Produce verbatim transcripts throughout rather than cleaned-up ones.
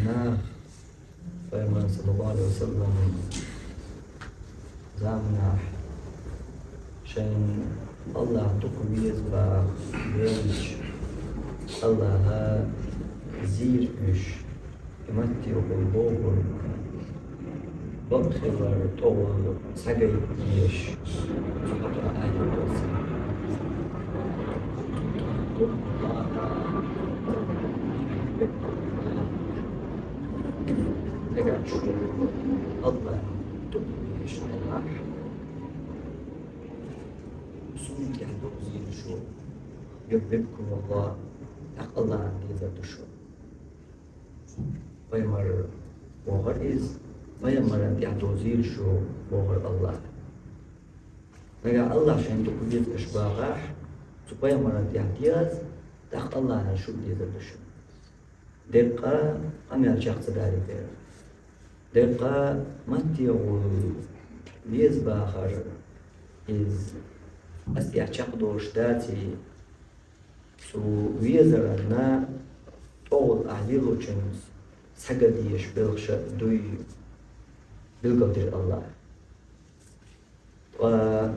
Нах пайхамар саллаллаху алейхи ва саллам заманахь шайн Аллахь дукха веза баха велча, Аллахьа зийр уьш, и матте хул бохург бакъ хилар, тӀогӀал схьагайта дезаш. Цу хьакъехь аят доссийна. Дагахь шу Аллахь дукха везаш делахь, суна тӀехь дукха веза шу, юхьбибкумуллахь, тӀаккха Аллахьа дезар ду шу. Пайхамар бохура иза, пайхамарна тӀехь дозийла шу, бохура Аллахьа. Нагахь Аллахь шайн дукха веза аша бахахь, цу пайхамарна тӀехь деза, тӀаккха Аллахьа шу дезар ду шуна. Деккъа къамел чекх ца далийтар. Деккъа матте хул веза бахар, иза ас тӀехь чекхдолуш даций, цу везарна тӀогӀал ахь лелочуьнца схьаган дезаш белхаш а дуй, билгалдира Аллахьа. Ткъа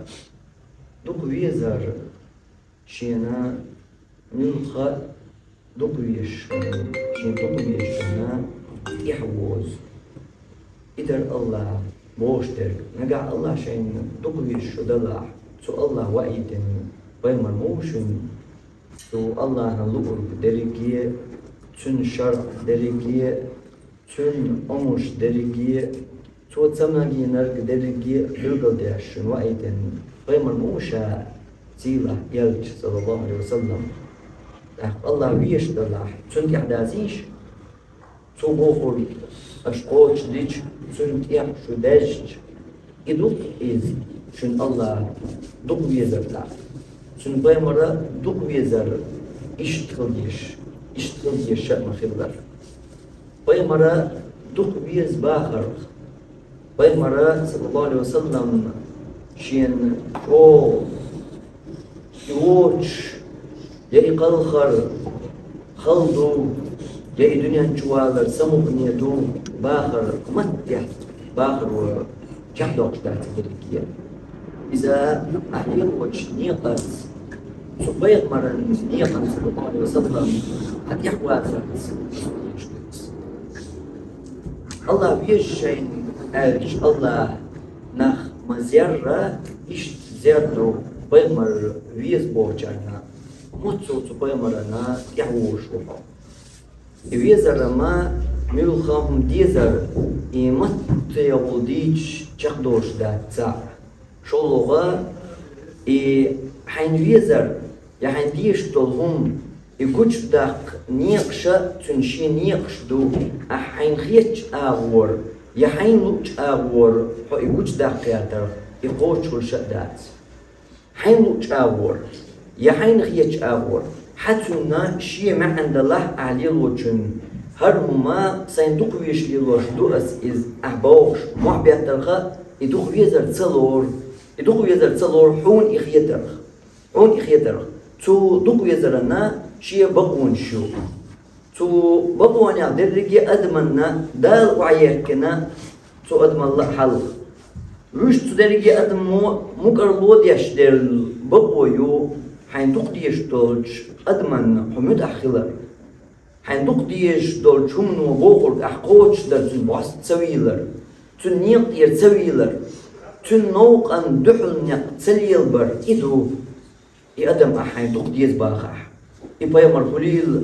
дукха везар шена муьлхха а дукха везаш, шена дукха везачунна тӀехьавозу. И дара Аллахьа бохуш дерг. Нагахь Аллахь шайна дукха везаш шу далахь, цу Аллахьа ваийтина пайхамар ма ву шуна, цу Аллахьан луург дерриге а, цуьнан шарӀ дерриге а, цуьнан омраш дерриге а, цо ца магийнарг дерриге а билгалдеш шуна ваийтина пайхамар ма ву ша, сийлахь элча, саллаллаху алейхи ва саллам. ТӀаккха Аллахь везаш далахь, цунна тӀехь дазийша, цо бохург аша кхочушдича, цунна тӀехь шу даьжча, и ду-кх иза шуна Аллахь дукха везар тӀаккха. Цуьнан пайхамара дукха везар иштта хила дезаш, иштта хила дезаш а ма хиллара. Пайхамара дукха веза бахарх, пайхамара, саллаллаху алейхи ва саллам, шена чӀогӀа и воцуш, я и кхалхар хала ду, я и дуьнен чу валар самукъане ду бахар, маттехь бахаро чекхдоккхуш дац и дерриге а. Иза ахь лелочу некъаца, цу пайхамаран некъаца, саллаллаху алейхи ва саллам, хьан тӀехь вацарца. Аллахь веза шайна аьлча, Аллахь нах ма зерра, иштта зер ду пайхамар веза бохучарна, муьлхха а цу пайхамарна тӀехьавозуш ву хьо. И везар-м муьлхха а хӀума дезар, и матте гӀулла дийцича чекхдолуш дац цхьаъ. ШолгӀа, и хьайна везар, я хьайна дезаш долу хӀума, и гучудаккха некъаш а цуьнан шен некъаш ду, ахь хьайна хетачу агӀор, я хьайна луучу агӀор хьо и гучудаккхийтарх, и кхочушхуьлуш а дац. Хьайна луучу агӀор, я хьайна хетачу агӀор, хьан цунна шен маьӀна далахь ахь лелочунна, хӀара хӀума сайна дукха везаш лелош ду ас иза ахь бохуш, мохь беттарх а, и дукха везар ца лору, и дукха везар ца лору хьуна и хетарх. Хьуна и хетарх. Цу дукха везарна шен бакъонаш ю. Цу бакъонех дерриге а адамна Дала охьаехкина цу адамалла а хьалха. Вуьш цу дерриге а адамо мукӀарло деш дерла бакъо ю, хьайна дукха дезаш долчу адамна хьо муьтӀахь хилар. Хьайна дукха дезаш долчу хӀумано бохург ахь кхочушдар, цуьнан бӀост ца вийлар, цуьнан некъа тӀера ца вийлар, цуьнан новкъан дуьхьал некъ ца лелабар, и ду. И адам ахь хьайна дукха деза бахахь, и пайхамар хуьлийла,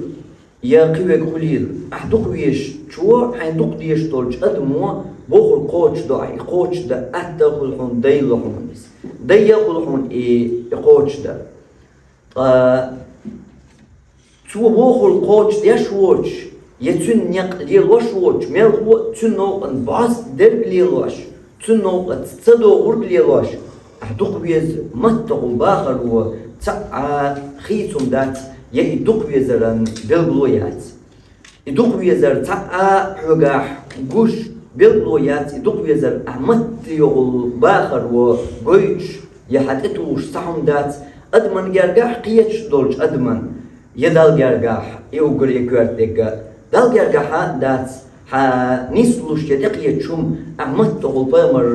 я кхин верг хуьлийла, ахь дукха везачо хьайна дукха дезаш долчу адамо бохург кхочушдо ахь, и кхочушдан атта а хуьлу хьуна, дай ло хьуна иза. Дай а хуьлу хьуна и, и кхочушдан. Ткъа цо бохург кхочушдеш воцуш, я цуьнан некъ лелош воцуш, мелхо а цуьнан новкъан бӀост дерг лелош, цуьнан новкъаца ца догӀург лелош, ахь дукха веза маттахула бахаро цхьа а хийцам дац, я и дукха везаран билгало яц. И дукха везар цхьа а хьоьгахь гуш билгало яц, и дукха везар ахь матте йогӀу бахаро гойтуш, я хьан тӀетухуш цхьа хӀума дац, адаман гергахь кхеташ долчу адаман, я Далла гергахь, и уггар я коьрта дегга, Далла гергахь а дац, Хьа нислуш я тӀекхеташ хӀума, ахь маттахула пайхамар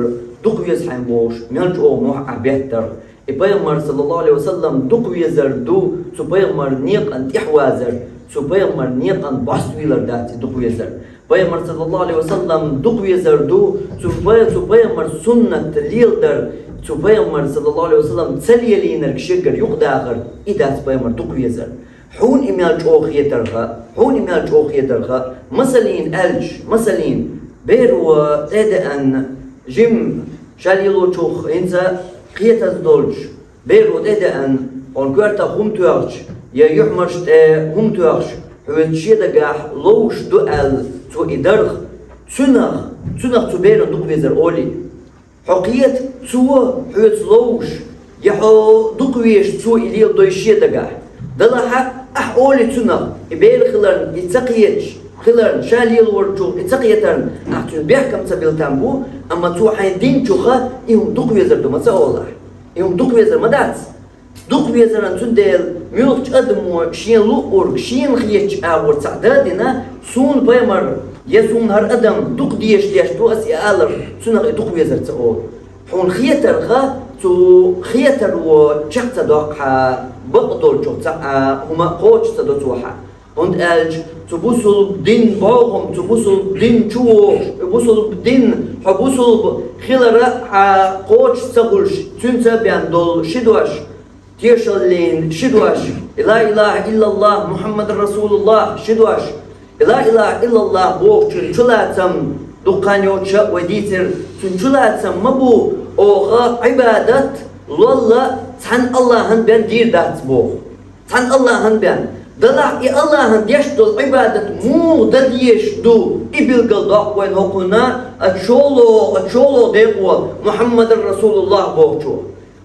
дукха веза хьайна бохуш, мел чӀогӀа мохь ахь беттарх. И пайхамар, саллаллаху алейхи ва саллам, дукха везар ду, цу пайхамар некъан тӀехьавазар, цу пайхамар некъан бӀоствийлар дац и дукха везар. Пайхамар, саллаллаху алейхи ва саллам, дукха везар ду, цу пай-, цу пайхамар суннат леладар, цу пайхамар, саллаллаху алейхи ва саллам, ца лелийнарг шеггара юкъадахар, и дац пайхамар дукха везар. Хьуна и мел чӀогӀа хетарха, хьуна и мел чӀогӀа хетарха, масалин аьлча, масалин, беро тӀедеана жим ша лелочух хӀинца кхетаза долчу, беро тӀедеана, хьуна коьртах хӀума тоьхча, я юьхьмарш тӀе хӀума тоьхча, хьоьца шен дагахь ловш ду аьлла, цо и дарх, цуьнах, цуьнах цу беран дукха везар олий. Хьо кхета, цо хьоьца ловш, я хьо дукха везаш, цо и леладой шен дагахь. Делахь а, ахь олий цунах, и бер хиларна, и ца кхеташ хиларна, ша лелорчух и ца кхетарна, ахь цуьнан бехкам ца билла там бу, амма цо хьайна динчуха и хӀума дукха везар ду ма ца олу ахь. И хӀума дукха везар ма дац. Дукха везаран цундела, муьлххачу адамо шен луъург шена хетачу агӀор цхьаъ дан а дина, суна пайхамар я суна хӀара адам дукха дезаш деш ду ас и алар, цунах и дукха везар ца олу. Хьуна хетарха, цу хетаро чекх ца доккху хьан, бакъдолчух цхьа а хӀума кхочуш ца до цо хьан. ХӀунда аьлча цу бусулба дин бохам, цу бусулба дин чу вогӀуш, бусулба дин, хьо бусулба хилар а хьан кхочуш ца хуьлуш, цуьнца бен долу ши дош, тешаллин ши дош, и ла илаха иллаллах, Мухаммад расулуллах ши дош, и ла илаха иллаллах бохучун чулацам, дуккха хан йоцуш а вай дийцира, цуьнан чулацам ма бу, оха Ӏибадат лолла цхьана Аллахьан бен дийр дац боху. Цхьана Аллахьан бен. Делахь и Аллахьан деш долу Ӏибадат муха дан дезаш ду, и билгал доккху вайна хӀокхунна, а шоло, а шоло декъо, Мухаммадар расулуллах бохучо.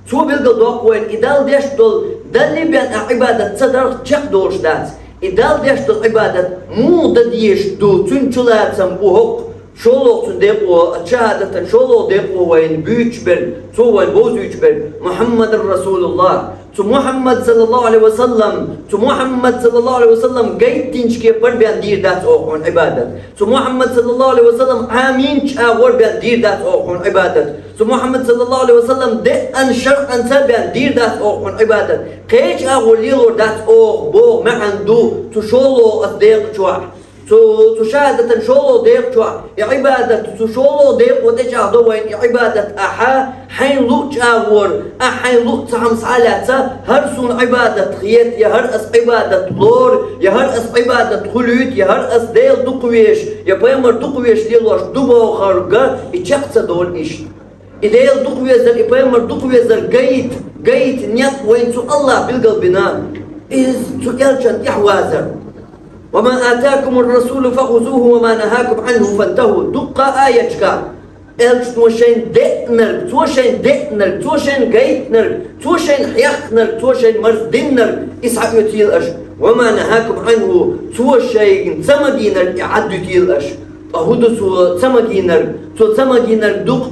Цо билгал доккху вайна и Далла деш долу, Далла бен а Ӏибадат ца дарх чекхдолуш дац. И Далла деш долу Ӏибадат муха дан дезаш ду, цуьнан чулацам бу хӀокху. ШолгӀа цуьнан декъо, шахӀадатан шолгӀа декъо вайна буьйцуш берг, цо вайна бовзуьйтуш берг, Мухаммадар расулуллах. Цу Мухаммад саллаллаху алейхи ва саллам, цу Мухаммад саллаллаху алейхи ва саллам гайтинчу кепара бен дийр дац оха хьуна Ӏибадат. Цу Мухаммад саллаллаху алейхи ва саллам Ӏамийначу агӀор бен дийр дац оха хьуна Ӏибадат. Цу Мухаммад саллаллаху алейхи ва саллам деъан шаръанца бен дийр дац оха хьуна Ӏибадат. Кхечу агӀор лелор дац оха боху маьӀна ду цу шолгӀа аса декъа чохь. Цу, цу шахӀадатан шолгӀа декъа чохь и Ӏибадат, цу шолгӀа декъо тӀечӀагӀдо вайна и Ӏибадат ахьа, хьайна луъучу агӀор, ахьа хьайна луъу цхьа хӀума схьа а лаьцна, хӀара суна Ӏибадат хета, я хӀара ас Ӏибадат лору, я хӀара ас Ӏибадат хуьлуьйту, я хӀара ас Дела дукха везаш, я пайхамар дукха везаш лелош ду бохург, и чекх ца долу иштта. И Дела дукха везар, и пайхамар дукха везар гайта, гайта некъ вайна цу Аллах билгал бина. Иза цу элчан тӀехь вазар. «Ва ма атакумур расулу фахузуху ва ма нахакум анху фантаху». Дуккха а аяташка, элчано шайна деънарг, цо шайна деънарг, цо шайна гайтинарг, цо шайна хьехнарг, цо шайна марздиннарг, иза схьаоьцийла аша. «Ва ма нахакум анху», цо шайна ца магийнарг, и Ӏаддуьтийла аша. Ткъа хӀун ду цо ца магийнарг? Цо ца магийнарг ду-кх: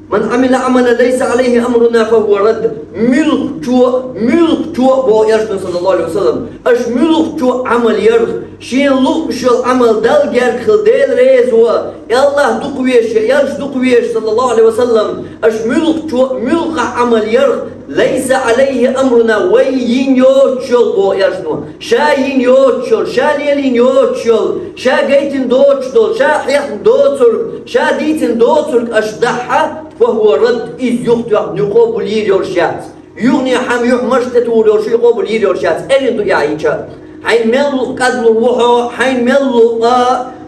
«Ман Ӏамила Ӏамалан лайса Ӏалайхи амруна фахува радд». Муьлххачо, муьлххачо, боху элчано, саллаллаху алейхи ва саллам, аша муьлххачо Ӏамал ярх, шен луъуш йолу Ӏамал Далла герга хила, Дела реза ван, Аллах дукха везаш, элча дукха везаш, саллаллаху алейхи ва саллам, аша муьлххачо, муьлххахь Ӏамал ярх, «лайса Ӏалайхи амруна», вай йина йоцуш йолу, боху элчано, ша йина йоцуш йолу, ша лелийна йоцуш йолу, ша гайтина доцуш долу, ша хьехна доцург, ша дийцина доцург аша дахь, «фахува радд», иза юхатоьхна, юха къобал йийр йолуш яц. Юхане хьан юьхьмарш тӀе тухур йолуш, и къобал йийр йолуш яц. Эрна ду и Ӏийча. Хьайна мел луъу кӀадлур ву хьо, хьайна мел луъу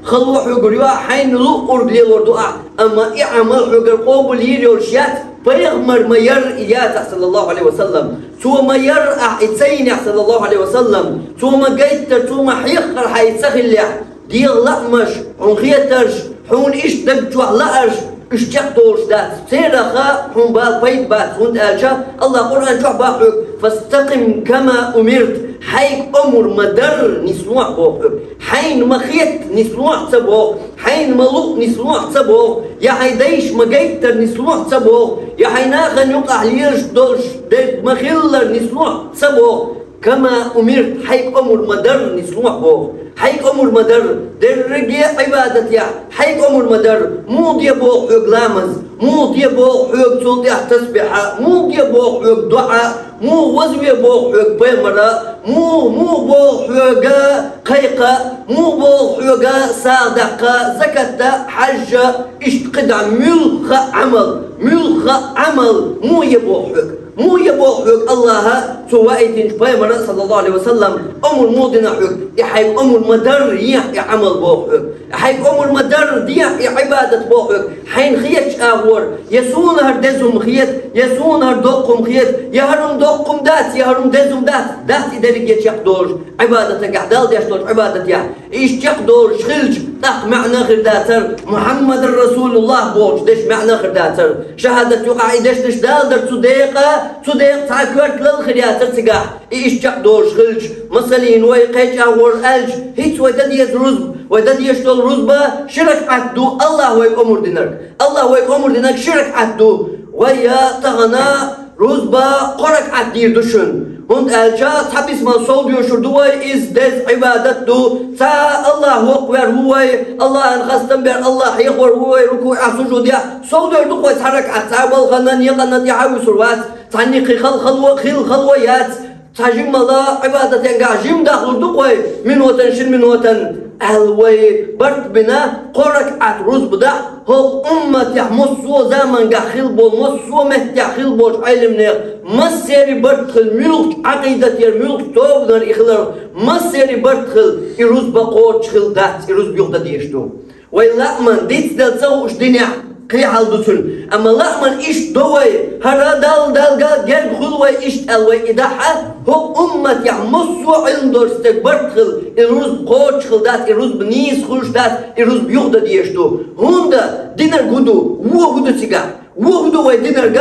хало хьоьгур ю ахь, хьайна луъург лелор ду ахь, амма и Ӏамал хьоьгара къобал йийр йолуш яц. Пайхамар ма яр и яцахь, саллаллаху алейхи ва саллам. Цо ма яр ахь и ца йинехь, саллаллаху алейхи ва саллам. Цо ма гайттара, цо ма хьехкара хьан и ца хиллехь. ДегӀан лаамаш, хьуна хетарш, хьуна иштта даг чохь лаарш, уьш чекхдолуш дац. Церах хьуна бала пайда бац, хӀунда аьлча Аллах Къуръан чохь боху хьоьга: «Фастакъим кама умирт», хьайга омра ма дарра нислохь боху хьоьга. Хьайна ма хетта нислохь ца боху, хьайна ма луъу нислохь ца боху, я хьайн дайша ма гайттара нислохь ца боху, я хьайн нахана юкъахь лелаш долуш дерг ма хиллара нислохь ца боху. «Кама умирт», хьайга омра ма дарра нислохь боху. Хьайга омур ма дарра дерриге а Ӏибадат яхь, хьайга омур ма дарра, муха де боху хьоьга ламаз, муха де боху хьоьга цул тӀаьхьа тасбихьа, муха де боху хьоьга доӀа, муха вазве боху хьоьга пайхамара, муха, муха боху хьоьга кхайкха, муха боху хьоьга сагӀа даккха, закат да, хьажжа, иштта кхидӀа муьлхха а Ӏамал, муьлхха а Ӏамал муха е боху хьоьга. Муха е боху хьоьга Аллаха, цо ваийтинчу пайхамара, саллаллаху Ӏалайхи ва саллам, омур муха дина хьоьга, и хьайга омур ма дарра ехьа и Ӏамал боху хьоьга. Хьайга омур ма дарра дехьа и Ӏибадат боху хьоьга. Хьайна хетачу агӀор, я суна хӀара деза хӀума хета, я суна хӀара доккха хӀума хета, я хӀара хӀума доккха хӀума дац, я хӀара хӀума деза хӀума дац, дац и дерриге чекхдолуш Ӏибадатагахь, Далла деш долчу Ӏибадатехь. И иштта чекхдолуш хилча, тӀаккха маьӀна хир дацара, Мухьаммадан Расулуллах бохучу дешан маьӀна хир дацара. ШахӀадат юкъахь и дешнаш даладар цу декъа, цу декъа цхьа коьрта лала хир яцара цигахь. И иштта чекхдолуш хилча, масаллин вай кхечу агӀор аьлча, хӀинца вай дан деза рузба, вай дан дезаш долу рузба ши ракаӀат ду, Аллаха вайга омур динарг. Аллаха вайга омур динарг ши ракаӀат ду. Вай я тахана рузба кхо ракаӀат дийр ду шуна. ХӀунда аьлча цхьа бисмал сов доьшур ду вай, иза деза Ӏибадат ду. Цхьа Аллах воккхавер ву вай, Аллахьан хастам бер, Аллах хьехор ву вай, рукуӀехь, сужудехь. Сов дер ду-кх вай цхьа ракаӀат, цхьа балхана, некъана тӀаьхьа вуьсур вац, цхьаннех хала хало, хила хало яц. Цхьа жиммала Ӏибадатенгахь жима дахлур ду-кх вай, минотан, шина минотан, аьлла вай барт бина, кхо ракаӀат рузба дахь, хӀокху умматехь массо а замангахь хилла болу, массо а меттехь хилла болчу Ӏелимнех массеран барт хилла, муьлххачу Ӏакъидатера, муьлххачу тобанара и хилар, массеран барт хилла, и рузба кхочуш хилла дац, и рузба юха дан дезаш ду. Вай лааман дицделла ца хууш динехь кхин хьал ду цуьнан. Амма лааман иштта до вай, хӀара Далла, Далла герга хуьлу вай иштта аьлла вай и дахь, хӀокху умматехь массо а Ӏилма долуш стаг барт хилла, и рузба кхочуш хилла дац, и рузба нийса хуьлуш дац, и рузба юха дан дезаш ду. ХӀунда динарг хӀун ду, вон хӀун ду цигахь? Вон хӀун ду вай динарг?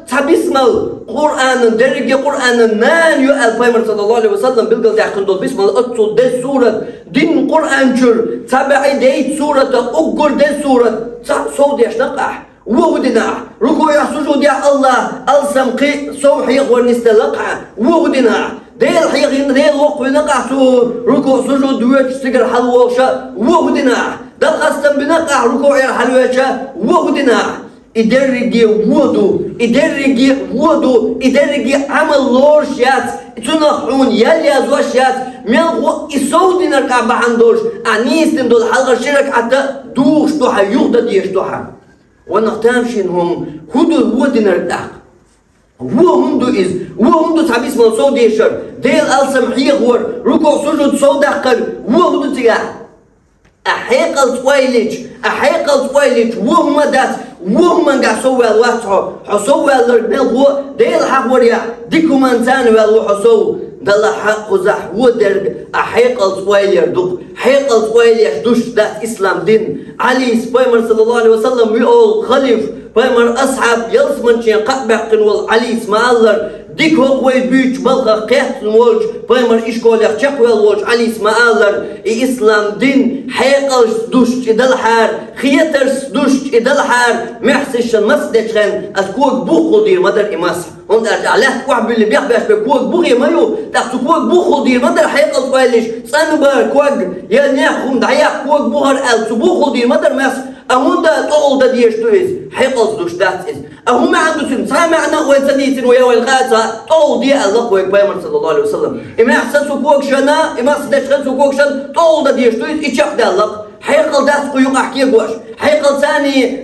Цхьа бисмал, Къуръанан, дерриге Къуръанан нана ю аьлла пайхамар, саллаллаху Ӏалайхи ва саллам, билгалдаьккхина долу бисмал, оццул деза сурат, дин Къуръан чуьра, цхьа бӀе дейтта сурата, уггар деза сурат, цхьаъ сов дешна-кх ахь. Вон хӀун дина ахь? РукуӀехь, сужудехь Аллах алсам кхин а сов хьехор нисделла-кх ахь. Вон хӀун дина ахь? Дела хьехийна, Дела воккхавина-кх ахь цу рукуӀ, сужуд воьдучу цигара хьалаволуша, вон хӀун дина ахь? Далла хастам бина-кх ахь рукуӀера хьалавеча, вон хӀун дина ахь? И дерриге вон ду, и дерриге вон ду, и дерриге Ӏамал лоруш яц, цунах хьуна ял яздеш яц, мелхо и сов динарг ахь бахьана долуш, ахь нийса дина долу хьалхара ши ракаӀат духуш ду хьан, юха дан дезаш ду хьан. Ванах тамашийна хӀума, хӀун ду вон динарг тӀаккха? Вон хӀун ду иза? Вон хӀун ду цхьа бисмал сов дешар, Дела алсам хьехор, рукуӀ, сужуд сов даккхар, вон хӀун ду цигахь? Ахь хьекъалца ойла йича, ахь хьекъалца ойла йича, вон хӀума дац, вон хӀумангахь сов ваьлла вац хьо. Хьо сов ваьлларг мелхо Дела хьахаварехь, дика хӀуманца ваьлла ву хьо сов. Далла хьакъ кхузахь вон дерг ахь хьекъалца ойла яр ду-кх. Хьекъалца ойла еш душ дац ислам дин. Ӏалис пайхамар, саллаллаху Ӏалайхи ва саллам, ви олу халиф, пайхамар асхьаб, ялсаманчен кхаъ баьккхина волу Ӏалис ма-аллара, дика хӀокху вай буьйцучу балхах кхеттина волчу, пайхамар ишколех чекхвелла волчу Ӏалис ма-аллара, и ислам дин хьекъалшца душ чӀи далахьара, хетаршца душ чӀи далахьара, маьхьсишан мас дечу хенна аса кога буххула дийр ма дара и мас. ХӀунда аьлча ахь лаьтта охьабуьллий бехбеш бен кога бухе ма ю, тӀаккха цу кога буххула дийр ма дара хьекъалца ойла йича, цӀанбар кога, я некъ хӀума дӀаяккха кога бухара аьлла, цу буххула дийр ма дара мас. А хӀунда тӀехула дан дезаш ду иза? Хьекъалца душ дац иза. А хӀун маьӀна ду цуьнан? Цхьа а маьӀна а вайна ца дийцина, вай, вай кхача, тӀехула де аьлла-кх вайга пайхамар, саллаллаху Ӏалайхи ва саллам. И маьхьса цу когашана, и мас дечу хенна цу когашана тӀехула дан дезаш ду иза, и чекхдаьлла-кх. Хьекъал дац кху юкъахь кегош. Хьекъалца,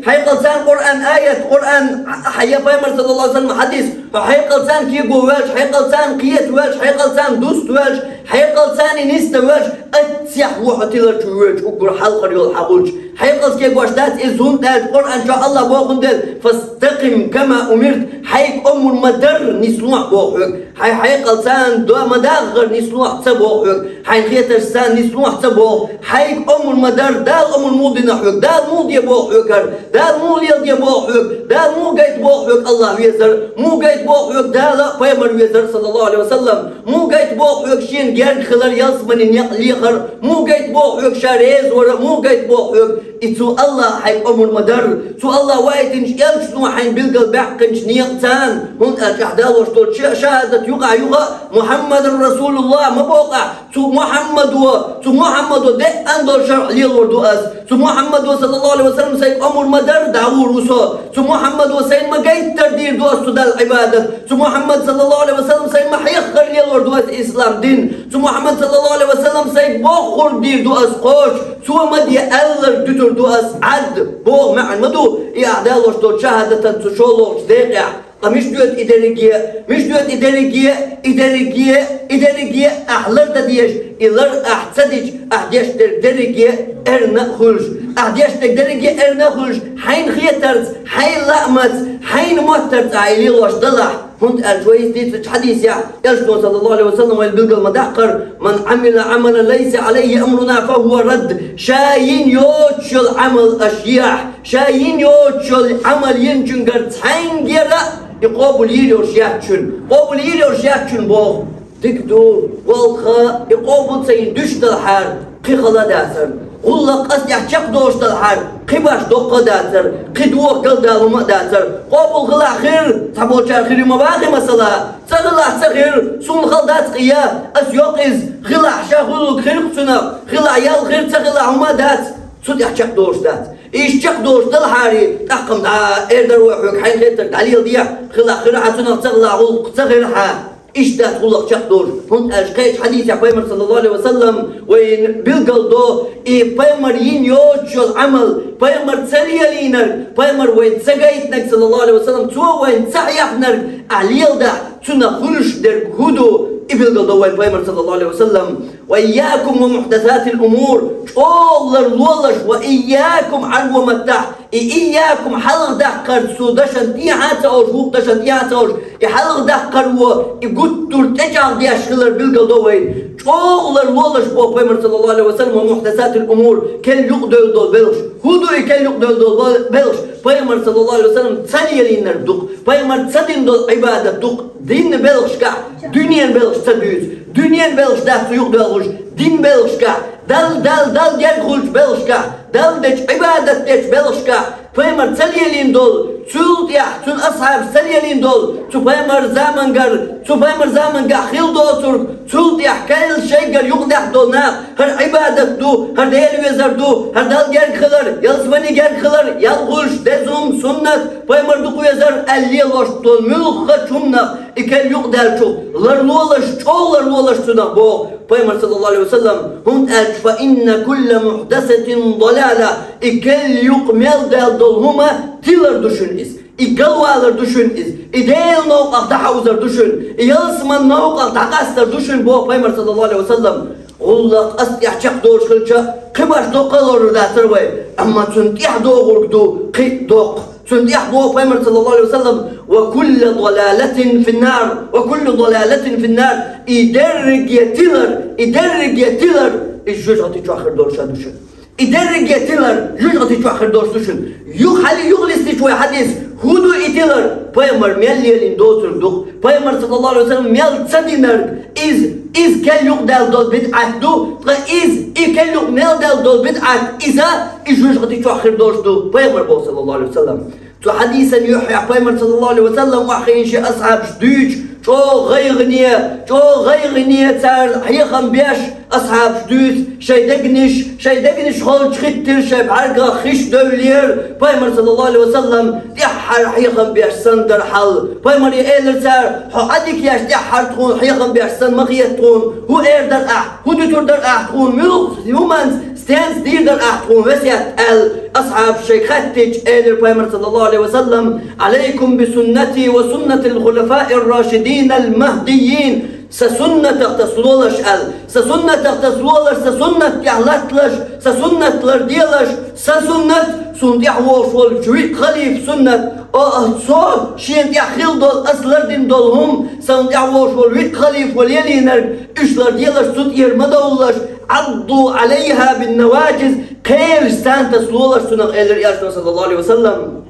хьекъалца Къуръан аят, Къуръан, хьан я пайхамар, саллаллаху Ӏалайхи ва саллам, хьадис. Хьо хьекъалца кего ваьлча, хьекъалца кхета ваьлча, хьекъалца дуста ваьлча, хьекъалца нисда ваьлча, аццехь ву хьо тилар чу воьдуш, уггар хьалхара йолу хьан гӀулч. Хьекъалца кегош дац иза, хӀунда аьлча Къуръан чохь Аллах боху дела: «Фастакъим кама умирт», хьайга омур ма-дарра нислохь боху хьоьга. Хьайн хьекъалца до ма-даггара нислохь ца боху хьоьга. Хьайн хетаршца нислохь ца боху. Хьайга омур ма-дарра, Дала омур муха дина хьоьга? Дала муха де боху хьоьгара, Дала муха леладе боху хьоьга, Дала муха гайта боху хьоьга Аллах везар, муха гайта боху хьоьга Дала пайхамар везар, саллаллаху алейхи ва саллам, муха гайта боху хьоьга шена герга хилар, ялсаманин некъ лехар, муха гайта боху хьоьга ша реза вара, муха гайта боху хьоьга. И цу Аллаха хьайга омра ма дарра, цу Аллаха ваийтинчу элчано хьайна билгал баьккхинчу некъаца, хӀунда аьлча ахь далош долчу шахӀадат юкъахь юха Мухьаммадан Расулуллах ма боху ахь, цу Мухьаммадо, цу Мухьаммадо деана долу шарӀ лелор ду ас. Цу Мухьаммадо, саллаллаху алейхи ва саллам, сайга омра ма дарра дӀагӀур ву со. Цу Мухьаммадо сайна ма гайттара дийр ду ас цу Далла Ӏибадат. Цу Мухьаммад, саллаллаху алейхи ва саллам, сайна ма хьеххара лелор ду ас ислам дин. Цу Мухьаммад, саллаллаху алейхи ва саллам, сайга бохург дийр ду ас кхочуш. Цо ма де аьлларг дуьтур ду ас Ӏад. Боху маьӀна ма ду и ахь далош долчу шахӀадатан цу шолгӀачу декъехь. Ткъа мича доьду и дерриге, мича доьду и дерриге, и дерриге, и дерриге ахь лардан дезаш, и лар ахь ца дича, ахь деш дерг дерриге эрна а хуьлуш, ахь деш дерг дерриге эрна а хуьлуш, хьайна хетарца, хьайн лаамца, хьайна моттарца ахь и лелош далахь. ХӀунда аьлча вай иза дийцинчу хьадисехь, элчано, саллаллаху алейхи ва саллам, вайна билгал ма даьккхара: «Ман Ӏамила Ӏамалан лайса алейхи амруна фахува радд». Ша йина йоцуш йолу Ӏамал аша ехьа, ша йина йоцуш йолу Ӏамал йинчуьнгара цхьаьнгара а и къобал йийр йолуш яц шуна. Къобал йийр йолуш яц шуна боху. Дика ду, валха, и къобал ца йина дуьсуш далахьара, кхин хала а дацара. ГӀуллакх къаьсттехь чекхдолуш далахьара, кхин баш доккха а дацара, кхин дохка галдала хӀума а дацара. Къобал хилахь хир, цхьаболчара хир ю ма боху, масала. Ца хилахь ца хир, суна хала дац кхин я, ас йоккха иза, хилахь ша хуьлург хир-кх цунах, хилахь ял хир, ца хилахь хӀума а дац, цу тӀехь чекхдолуш дац. Иштта чекхдолуш далахьара, тӀаккха-м дӀа эр дара вай хьоьга, хьайна хетарг дӀалеладехьа, хилахь хир хьан цунах, ца хилахь гӀуллакх ца хир хьан. Иштта дац гӀуллакх чекхдолуш, хӀунда аьлча кхечу хьадисехь Пайхамар, саллаллаху алейхи ва саллам, вайна билгал до, и Пайхамар йина йоцуш йолу Ӏамал, Пайхамар ца лелийнарг, Пайхамар вайна ца гайтинарг, саллаллаху алейхи ва саллам, цо вайна ца хьехнарг ахь леладахь, цунах хуьлуш дерг хӀун ду, и билгал до вайна Пайхамар, саллаллаху алейхи ва саллам. «Ва ийякум ва мухьдасатил умур», чӀогӀа ларлолаш, «ва ийякум», Ӏарбо маттахь, и «ийякум», хьалха даккхар, цу дашан тӀехьа а ца олуш, вукху дашан тӀехьа а ца олуш, и хьалха даккхар ву, и гуттар а тӀечӀагӀдеш хилар билгал до вайна. ЧӀогӀа ларлолаш боху Пайхамар, саллаллаху алейхи ва саллам, «ва мухьдасатил умур», керла юкъадевлла долу белхаш. ХӀун ду и керла юкъадевлла долу белхаш? Пайхамар, саллаллаху алейхи ва саллам, ца лелийнарг ду-кх, Пайхамар ца дина долу Ӏибадат ду-кх. Динан белхашкахь дуьненан белхаш ца дуьйцу. Дуьненан белхаш дац цу юкъадоьлхуш. Динан белхашкахь, Далла, Далла, Далла герга хуьлучу белхашкахь, Далла дечу, Ӏибадат дечу белхашкахь Пайхамар ца лелийна долу, цул тӀаьхьа цуьнан асхьабаш ца лелийна долу, цу Пайхамар замангара, цу Пайхамар замангахь хилла доцург, цул тӀаьхьа кхел шайгара юкъадаьхна долу нах, хӀара Ӏибадат ду, хӀара Дела везар ду, хӀара Далла герга хилар, ялсамани герга хилар, ял хуьлуш, деза хӀума, суннат, Пайхамар дукха везар аьлла лелош долу муьлххачу хӀуманах и керла юкъадаьллачух ларлолаш, чӀогӀа ларлолаш цунах боху Пайхамар, саллаллаху алейхи ва саллам, хӀунда аьлча: «Фа инна кулла мухьдасатин далала», и керла юкъа мел даьлла долу хӀума тилар ду шуна иза, и галвалар ду шуна иза, и Делан новкъах дӀахьовзар ду шуна, и ялсаманин новкъах дӀакъастар ду шуна боху Пайхамар, саллаллаху алейхи ва саллам. ГӀуллакх къаьсттехь чекхдолуш хилча, кхин баш доккха а лорур дацара вай, амма цунна тӀехь догӀург ду кхин а доккха. Цунна тӀехь боху Пайхамар, саллаллаху алейхи ва саллам: «Ва кулла далалатин финнар, ва кулла далалатин финнар». И дерриге тилар, и дерриге тилар, и жоьжахати чохь хир долуш ду шуна. И дерриге тилар жоьжахати чохь хир долуш ду шуна. Юха хьали, юха листича вай хьадис, хӀун ду и тилар? Пайхамар мел лелийна доцург ду-кх. Пайхамар, саллаллаху алейхи ва саллам, мел ца динарг, иза, иза керла юкъадаьлла долу бидӀат ду, ткъа иза, и керла юкъа мел даьлла долу бидӀат, иза, и жоьжахати чохь хир долуш ду, Пайхамар боху, саллаллаху алейхи ва саллам. Цу хьадисан юьххьехь Пайхамар, саллаллаху алейхи ва саллам, охьахиъна шен асхьабаш дуьйцуш, чӀогӀа гӀайгӀане, чӀогӀа гӀайгӀане цара хьехам беш, асхьабаш дуьйцу шайн дегнаш, шайн дегнаш холчу хӀиттира, шайн бӀаьргах хиш девллера. Пайхамар, саллаллаху алейхи ва саллам, тӀаьххьара хьехам беш санна дара хьал. Пайхамаре элира цара: «Хьо Ӏадика еш тӀаьххьара тхуна хьехам беш санна ма хета тхуна. ХӀун эр дара ахь? ХӀун дуьтур дара ахь тхуна? Муьлхха хӀуманца, стенца дийр дара ахь тхуна весет?» — аьлла, асхьабаш шайга хаьттича, элира Пайхамар, саллаллаху алейхи ва саллам: «Алейкум би суннати ва суннатил хулафаир рашидинал махдийин». Сан суннатах тасалолаш аьлла, сан суннатах тасалолаш, сан суннат тӀехь латталаш, сан суннат ларделаш, сан суннат, суна тӀехь вогӀуш волчу виъ халифа суннат, о, со шена тӀехь хилла долу, ас лардина долу хӀума, суна тӀехь вогӀуш волу виъ халифа ван лелийнарг, уьш ларделаш, цу тӀера ма довлалаш, عضوا عليها بالنواجذ, кхелашца тасалолаш цунах, элира Элчано, саллаллаху Ӏалайхи ва саллам.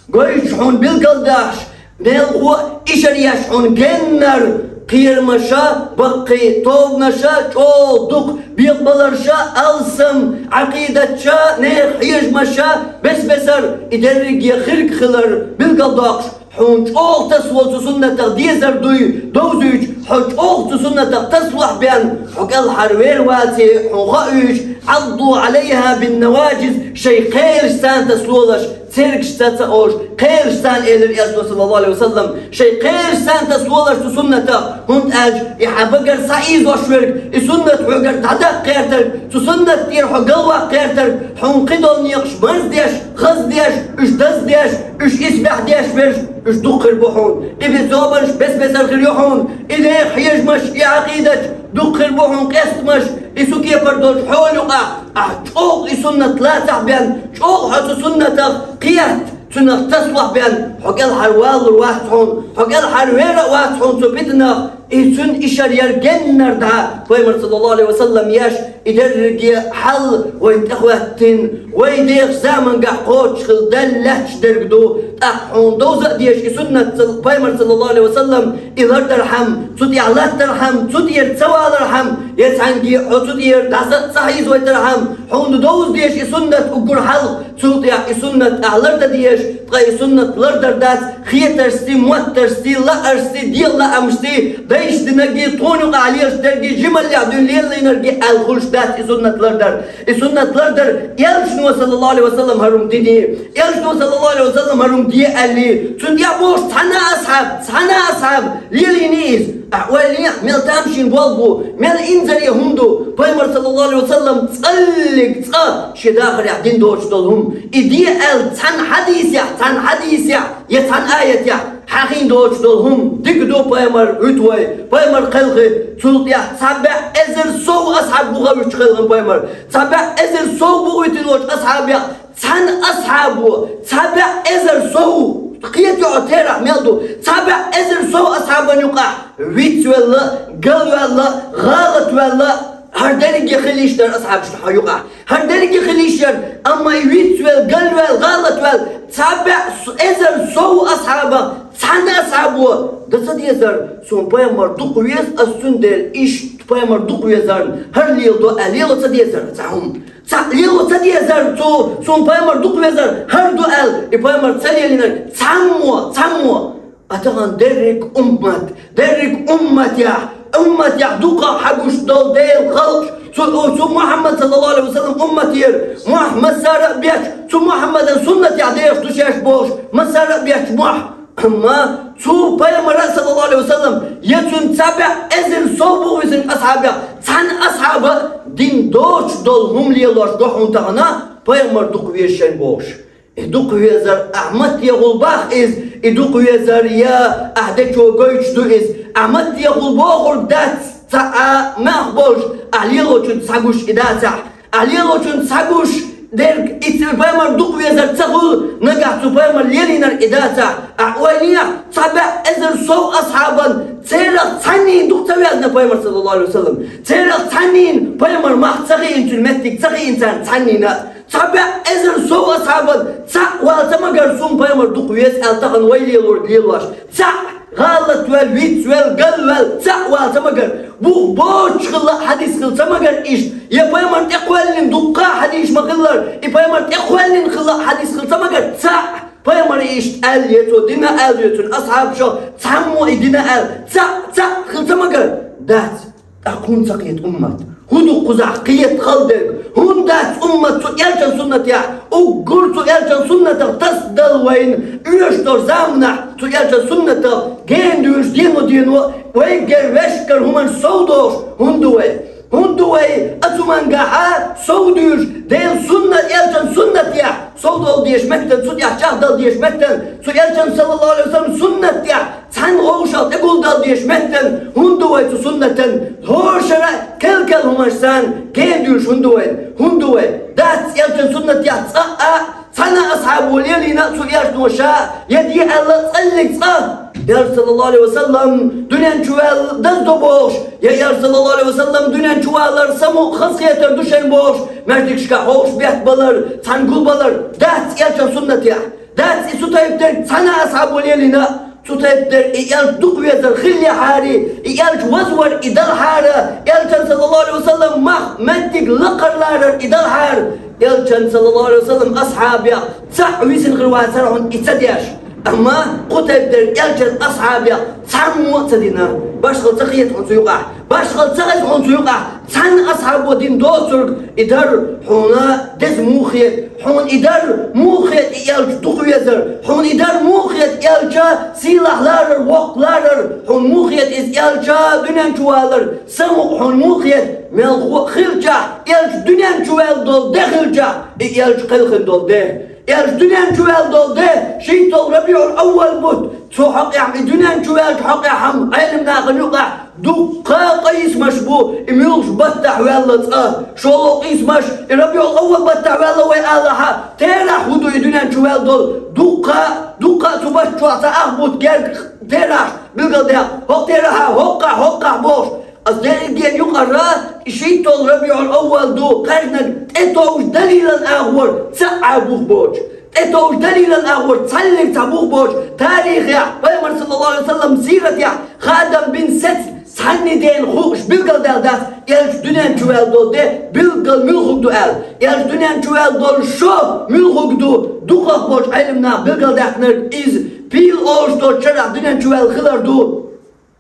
Гойташ хьона билгалдеш, мелхо а ишар еш хьона геннара кхерамаш, баккхий тобамаш, чӀоагӀа дукха бекъабалараш, алсам Ӏакъидаташ, нехан хьежамаш, бес-бесара, и дерриге хирг хилар билгалдоаккхаш, хьона чӀоагӀа тасавала цу суннатах дезар дуй, довзуьйтуш, хьо чӀоагӀа цу суннатах тасалахь бен, хьо кӀелхьарвер вац, хьона хаа вуьйцуш, عضوا عليها بالنواجذ, шоай кхелашца тасалолаш, цергашца ца олуш, кхелашца, элира Элчано, саллаллаху Ӏалайхи ва саллам, шоай кхелашца тасалолаш цу суннатах, хӀунда аьлча и хьан багара схьаийзош верг, и суннат хьоьгара дӀадаккха гӀертарг, цу суннат тӀера хьо галваккха гӀертарг, хьона кхидолу некъаш марздеш, хаздеш, уьш даздеш, уьш исбаьхьдеш верш, уьш дукха хир бу хьуна. И бе-, собарш бес-бесара хир ю хьуна. И нехан хьежамаш, и Ӏакъидаташ дукха хир бу хьуна, къестамаш, и цу кепара долчу хьола юкъахь, ахь чӀогӀа и суннат лацахь бен, чӀогӀа хьо цу суннатах кхетта, цунах тасалахь бен, хьо кӀелхьарвалур вац хьуна, хьо кӀелхьарвер а вац хьуна цу питанах. И цуьнан ишар яра геннара дӀа, пайхамар, саллаллаху Ӏалайхи ва саллам, еш, и дерриге хьал вайна тӀехӀоьттина, вай дехачу замангахь кхочуш хилла, Далла лаьтташ дерг ду. ТӀаккха хьуна довза а дезаш и суннат, сал-, пайхамар, саллаллаху Ӏалайхи ва саллам, и лардархьама, цу тӀехь латтархьама, цу тӀера ца валархьама, я цхьаьнгге хьо цу тӀера дӀаса а ца хьийзавайтархьама, хьуна довза дезаш и суннат уггар хьалха, цул тӀаьхьа и суннат ахь лардан дезаш, ткъа и суннат лардар дац хетаршций, моттаршций, лааршций, дегӀан лаамашций, дайша динаргий, тхуна юкъахь лелаш дерг, жималлехь дуьйна лелийнаргий аьлла хуьлуш дац и суннат лардар. И суннат лардар Элчано, саллаллаху Ӏалайхи ва саллам, хӀара хӀума динехь. Элчано, саллаллаху Ӏалайхи ва саллам, хӀара хӀума де аьллий, цунна тӀехь болуш цхьана а асхьаб, цхьана а асхьаб лелийний иза? Ахь ойла йехьа, мел тамашийна болх бу, мел инзаре хӀума ду. Пайхамар, саллаллаху Ӏалайхи ва саллам, цкъа а, цкъа шен дахарехь дина доцуш долу хӀума. И де аьлла цхьана хьадисехь, цхьана хьадисехь, я цхьана аятехь хьахийна доцуш долу хӀума дика ду, пайхамар вуьту вай, пайхамар кхелхи, цул тӀаьхьа цхьа бӀе эзар сов асхьаб бухавуьйтуш кхелхина пайхамар. Цхьа бӀе эзар сов бухавуьйтина волчу асхьабех цхьана асхьабо, цхьа бӀе эзар сов, кхета йоӀ терахь мел ду, цхьа бӀе эзар сов асхьабан юкъахь вицвелла, галваьлла, гӀалатваьлла, хӀара дерриге хила йиш дара асхьабашна хьан юкъахь. ХӀара дерриге хила йиш яра, амма и вицвелла, галваьлла, гӀалатваьлла, цхьа бӀе эзар сов асхьабах цхьана асхьабо дан ца дезара, суна пайхамар дукха веза, ас цундела иштта пайхамар дукха везарна хӀара леладо аьлла лело ца дезара цхьа хӀума. Цхьаъ лело ца дезара цо, суна пайхамар дукха везара хӀара ду аьлла, и пайхамар ца лелийнарг цхьаммо, цхьаммо. А тахана дерриг уммат, дерриг умматехь, умматехь дукха хьагуш долу Делан халкъ, цу, цу Мухьаммад, саллаллаху Ӏалайхи ва саллам, умматера мохь массара а бечу, цу Мухьаммадан суннатехь дехаш ду шаьш бохуш массара а бечу мохь. Амма цу пайхамара, саллаллаху Ӏалайхи ва саллам, я цуьнан цхьа бӀе эзар сов бухависинчу асхьабех цхьана асхьаба дин доцуш долу хӀума лелош ду хьуна тахана, пайхамар дукха веза шайна бохуш. И дукха везар ахь маттехула бах иза, и дукха везар я ахь дечо гойтуш ду иза. Ахь маттехула бохург дац, цхьа а мах болуш, ахь лелочун схьагуш и дацахь. Ахь лелочун схьагуш дерг, и ц-, пайхамар дукха везар ца хуьлу, нагахь цу пайхамар лелийнарг и дацахь. Ахь ойла йехьа, цхьа бӀе эзар сов асхьабан, церах цхьаннийн дукха ца везна пайхамар, саллаллаху Ӏалайхи ва саллам. Церах цхьаннийн пайхамар мах ца хиина, цуьнан меттиг ца хиина царна цхьаннийн а. Цхьа бӀе эзар сов асхьабан цхьаъ вала ца магара, суна пайхамар дукха веза аьлла тахана вай лелорг лелош. Цхьаъ гӀалатваьлла, вицваьлла, галваьлла, цхьаъ вала ца магара. Бух боцуш хилла а хьадис хила ца магара иштта. Я пайхамар тӀекхоьллина дуккха а хьадисаш ма-хиллара, и пайхамар тӀекхоьллина хилла а хьадис хила ца магара. Цхьаъ пайхамар иштта аьлла, я цо дина аьлла, я цуьнан асхьабаша цхьаммо и дина аьлла. Цхьаъ, цхьаъ хила ца магара. Дац. ТӀаккха хӀунда ца кхета уммат? ХӀун ду кхузахь кхета хала дерг? ХӀунда дац уммат цу элчан суннатехь, уггар цу элчан суннатах тасадала вайна оьшуш долчу заманахь, цу элчан суннатах гена дуьйлуш дено-дено, вайгара вешкара хӀуманаш сов дохуш? ХӀунда ду вай? ХӀунда ду вай оцу мангахьа сов дуьйлуш, Делан суннат, элчан суннатехь сов дала дезаш меттан, цу тӀехь чӀагӀдала дезаш меттан, цу элчан, саллаллаху Ӏалайхи ва саллам, суннатехь цхьана вовшах тӀегулдала дезаш меттан? ХӀунда ду вай цу суннатан хӀора шара кел-кел хӀуманаш санна гена дуьйлуш? ХӀунда ду вай? ХӀунда ду вай? Дац элчан суннатехь цкъа а, цхьана а асхьабо лелийна а, цу элчано ша я де аьлла цкъа а, цкъа а Элча, саллаллаху Ӏалайхи ва саллам, дуьнен чу ваьлла даза ду бохуш, я Элча, саллаллаху Ӏалайхи ва саллам, дуьнен чу валар самукъа хазахетар ду шайна бохуш, маьждигашка хьовш беттабалар, цхьаьна гулбалар дац Элчан суннатехь. Дац и цу тайпа дерг цхьана а асхьабо лелийна. Цу тайпа дерг и Элча дукха везар хиллехьара, и Элча вазвар и далхьара, Элчан, саллаллаху Ӏалайхи ва саллам, мах, меттиг лакхара ларар и далхьара, Элчан, саллаллаху Ӏалайхи ва саллам, асхьабех цхьаъ висина хир вацара хьуна и ца деш. Амма кху тайпа дерг Элчан асхьабех цхьаммо а ца дина. Башхалла ца хета хьуна цу юкъахь. Башхалла ца хеза хьуна цу юкъахь. Цхьана асхьабо дина доцург и дар хьуна деза муха хета, хьуна и дар муха хета и Элча дукха везар, хьуна и дар муха хета Элча сийлахь ларар, воккха ларар, хьуна муха хета иза Элча дуьнен чу валар, самукъа хьуна муха хета, мелхо а хилчахь, Элча дуьнен чу ваьлла долу де хилчахь, и Элча кхелхина долу де. Элча дуьнен чу ваьлла долу де, шийтталгӀа РабиӀул-Аввал бутт, цу хьокъехь, и дуьнен чу ваьллачу хьокъехь-м Ӏелам нахана юкъахь дуккха къийсамаш бу, и муьлхачу баттахь ваьлла цкъа. ШолгӀа къийсамаш, и РабиӀул-Аввал баттахь ваьлла вай алахьа, терахь хӀун ду и дуьнен чу ваьлла долу? Дуккха, дуккха а цу баттахь цхьа ах бутт герга терахь билгалдаьккхина, хӀокху терахьа, хӀокхахь, хӀокхахь бохуш. Аса дерригенна юкъара и шийтталгӀа РабиӀул-Аввал ду, кхаьжнарг тӀетовжа далилан агӀор цхьа а бух боцуш. ТӀетовжа далилан агӀор цхьаллиг цхьа бух боцуш, тарихехь, Пайхамар, саллаллаху Ӏалайхи ва саллам, сиратехь Хадам бин сецна цхьанна дена хууш билгалдаьлла дац, Элча дуьнен чу ваьлла долу де билггал муьлхарг ду аьлла. Элча дуьнен чу ваьлла долу шо муьлхарг ду, дукхах болчу Ӏелам наха билгалдаьккхинарг иза, пила олуш долчу шарахь дуьнен чу ваьлла хилар ду.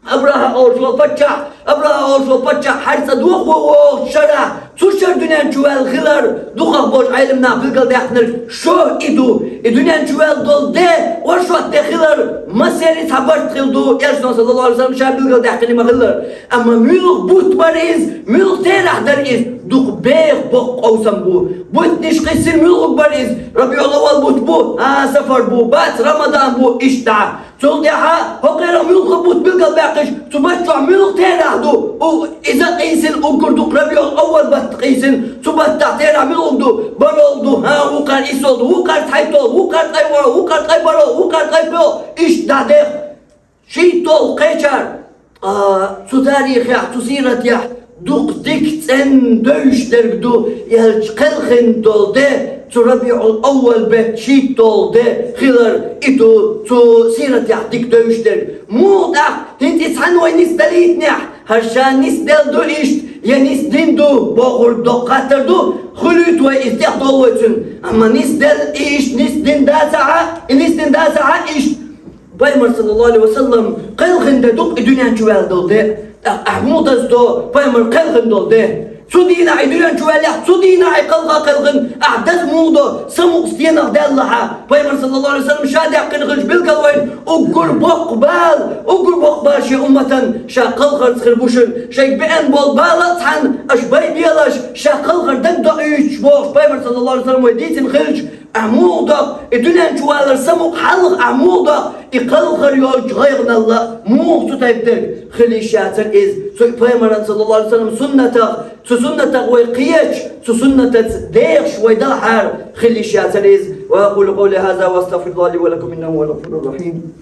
Абрахьа олуш волу паччахь, Абрахьа олуш волу паччахь хьаьрца дохо вогӀучу шарахь, цу шарахь дуьнен чу ваьлла хилар, дукхах болчу Ӏелам наха билгалдаьккхинарг шо и ду. И дуьнен чу ваьлла долу де, оршот де хилар, массеран цхьа барт хилла ду, Элчано, саллаллаху Ӏалайхи ва саллам, ша билгалдаьккхина ма-хиллара. Амма муьлха бутт бара иза, муьлха терахь дара иза, дукха беха боккха къовсам бу. Буьттанаш кхиссина муьлхарг бара иза, РабиӀул-Аввал бутт бу, а, Сафар бу, бац, Рамадан бу, иштта. Цул тӀаьхьа хӀокхеран муьлхха бутт билгалбаьккхича, цу баттахь муьлха терахь ду, у, иза къийсина, уггар дукха РабиӀул-Аввал бутт къийсина, цу баттахь терахь муьлхарг ду, бархӀолгӀа ду, хӀан, вукхара иссолгӀа ду, вукхара цхьайттолгӀа, вукхара ткъе ворхӀолгӀа, вукхара ткъе бархӀолгӀа, вукхара ткъе пхоьалгӀа, иштта дӀадеха. ШийтталгӀа кхечара, ткъа цу тарихехь, цу сиратехь дукха дика цӀена девзаш дерг ду, Элча кхелхина долу де, цу РабиӀул-Аввал беттан шийтталгӀа де хилар и ду, цу сиратехь дика девзаш дерг. Муха тӀаккха, хӀинца и цхьаьна вай нисдалийтинехь, хӀара ша нисделла ду иштта, я нисдина ду бохург доккха хаттар ду, хуьлуьйту вай иза, тӀехдолу вай цуьнан. Амма нисделла и иштта, нисдина дац ахьа, и нисдина дац ахьа иштта. Пайхамар, саллаллаху Ӏалайхи ва саллам, кхелхина де ду-кх и дуьнен чу ваьлла долу де. ТӀаккха ахь муха даза до Пайхамар кхелхина долу де? Цу дийнахь и дуьнен чу ваьллехь, цу дийнахь и кхалха кхелхина, ахь даза муха до, самукъа стенах даьллахьа? Пайхамар, саллаллаху Ӏалайхи ва саллам, ша даьккхина хилча билгал вайна, уггар боккха бала, уггар боккха бала шен умматан ша кхалхарца хир бу шуна, шайга беана болу бала а цхьаьна аша байбелаш, ша кхалхар дагадоуьйтуш бохуш, Пайхамар, саллаллаху Ӏалайхи ва саллам, вай дийцина хилча, ахь муха доккху, и дуьнен чу валар самукъа хьалха ахь муха доккху, и кхалхар йолчу гӀайгӀаналла муха цу тайпа дерг хила йиш яцара иза? Цу Пайхамаран, саллаллаху Ӏалайхи ва саллам, суннатах, цу суннатах вай кхеча, цу суннатаца дехаш вай далхьара хила йиш яцара иза. وأقول قولي هذا وأستغفر الله لي ولكم إنه هو الغفور الرحيم.